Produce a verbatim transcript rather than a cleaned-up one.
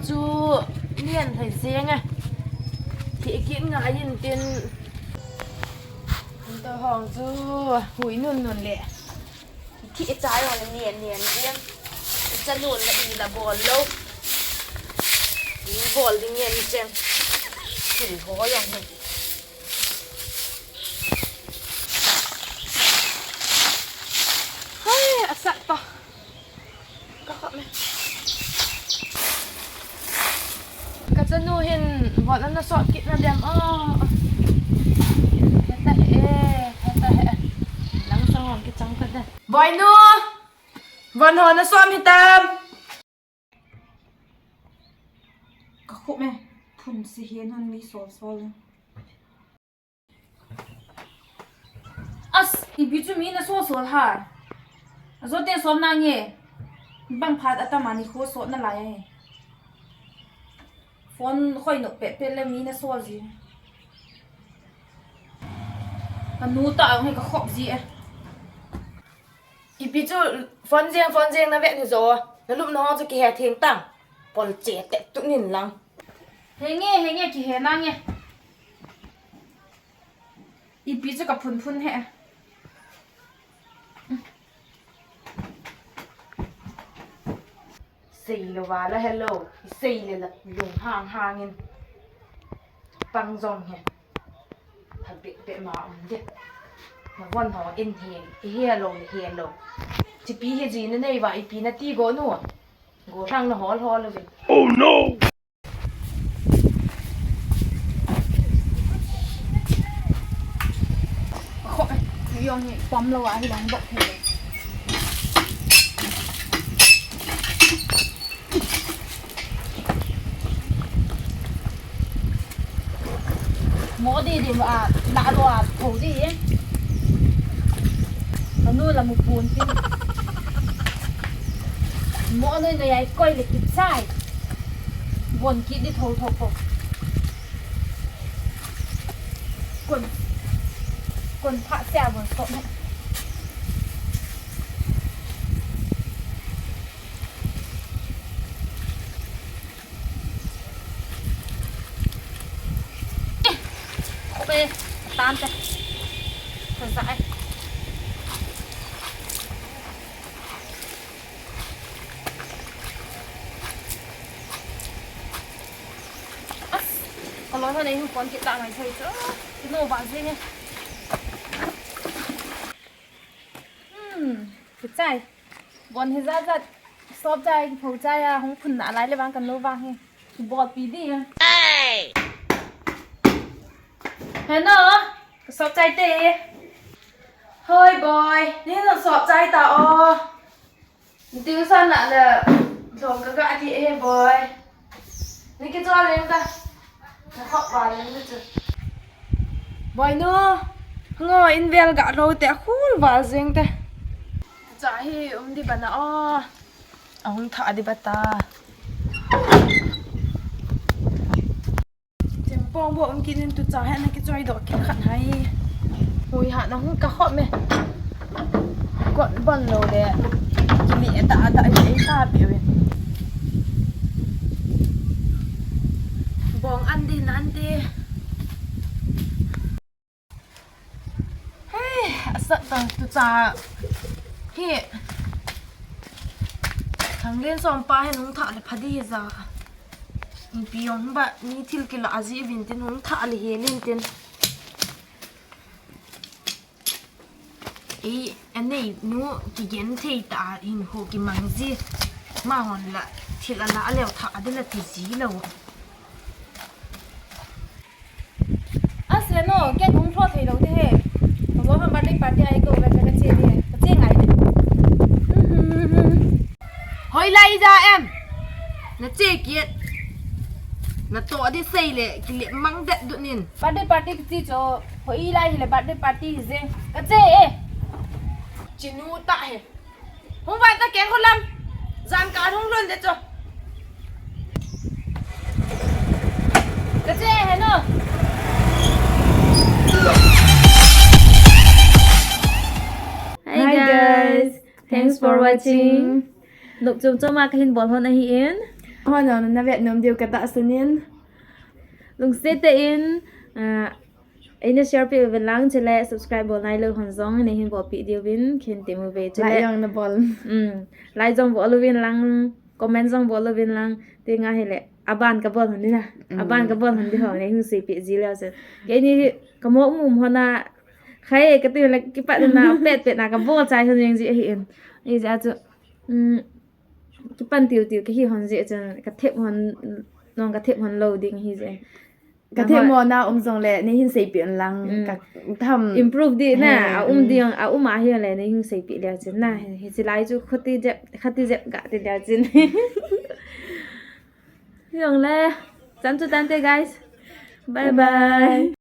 Chu nen thei jeng e. Thi kit ngai in tin. Tua hong chu hui nun nun le. Thi chai hong nen nen jeng. Cha nun la i la bol lo. I bol ding ngen cheng. Thil ho jong hi. Hai, asat pa. Ka khop me. Ka chanu hin von ana sot kit na dem. Oh. Heta he, heta he. Lang sang hong kichang ka de. Boinu. Von ho na sot mi tam. Ka khop me. Phun si hin hon mi sol sol. As, ipi chu mi na sol sol ha. Ajo te som na nge. Bang phat atam ani kho sot na lai e. Phone khoi nok pet pet le mi na sol ji. Ka nu ta ang he ka khop ji e. Ipi chu phone jeng, phone jeng na vet ni jo. Na lup na hong chu kihe theng tang. Pol che te tu nin lang. He nge, he nge kihe na nge. Ipi chu ka phun phun he. Sei lo va la hello. I sei le la lung hang hang in. Pang jong he. Pha be be ma um de. Na von ho in he. I he lo, i he lo. Chipi he ji na nei va ipi na ti go nu. Go thang na hol hol lo vin. Oh no! Khop e, yong hi pom lo a hi long bok hi. Mo di di a, la do a, tho di. Anu la mu pun ti. Mo noi noi ai koi le kit sai. Von kit di tho tho ko. Kon, kon pha sia von sot ne. Khop e, tan te. Tha za e. As, ka loi ho nei hung kon kit ta ngai thei chu. Kino ba je he. Hmm, kichai. Von hi jat jat. Sop chai, kipho chai a, hung phun na lai le vang kan lo vang hi. Kibol pi di. Hello, ka sop chai te. Hoi boy, ni na sop chai ta o. Tuition na le, dong ka ga di e boy. Ni kichol leng ta. Na khop val leng ta chu. Boinu, ngo in vel ga lo te a khul val jeng te. Cha hi um di bana o. A hung tha di bata. Chempong bo um kit in tu cha he na kichoi doh kit khat hai. Hui ha na hung ka khop me. Kot bon lo le. Kili e ta ta e ta pe we. Bong an di nan di. Hei, asat tang tu cha. Hi. Thang len som pa he nung tha le pha di za. Ipi ong ba ni thil kila aji vin tin hung tha le he len tin. Ei, anei nu kigen thei ta in ho kimang ji. Ma hon la thil ala leo tha adila ti ji lo. Ase no, ken hung thlo thei lo te he. Ka bo ham birthday party ai ko ve ve ka che ni. Ka che ngai te. Hoi lai ja em. Na che kiet. Na to di sei le, kile mang det du nin. Birthday party ki ti cho. Hoi lai hi le birthday party hi je. Ka che e. Chinu ta he. Hung vai ta keng ko lam. Jan ka hung lon de cho. Ka che he no. Hi guys. Thanks for watching. Nok chom chom a kahin bol hon ahi in. Hon na vet nom diu katahsan in. Lungset tah in, ah, eina share peh uvin lang, chule subscribe bol nailou hon jong neihin bolpeh diuvin kahin tem uve. Chule like jong nabol. Um, like jong bol uvin lang, comment jong bol uvin lang, ti nga hile. Aban kabol hon ding na. Aban kabol hon ding ho, neihin seipeh ji leu chun. Keini hi kamo um um hon a, khai kati le kipat na, pet pet na kabol chai hon jing ji ahi in. Hijeh a chu, um, kipan tiu tiu kahi hon jeh chun, kathep hon, nong kathep hon lou ding hijeh. Kathep mo na um jongle, neihin seipeh un lang, ka tham. Improve ding na, a um ding, a um ahi le, neihin seipeh leu chun na, hiche lai chu khuti jep, khati jep gati leu chun. Jongle, chan chu tante guys. Bye bye.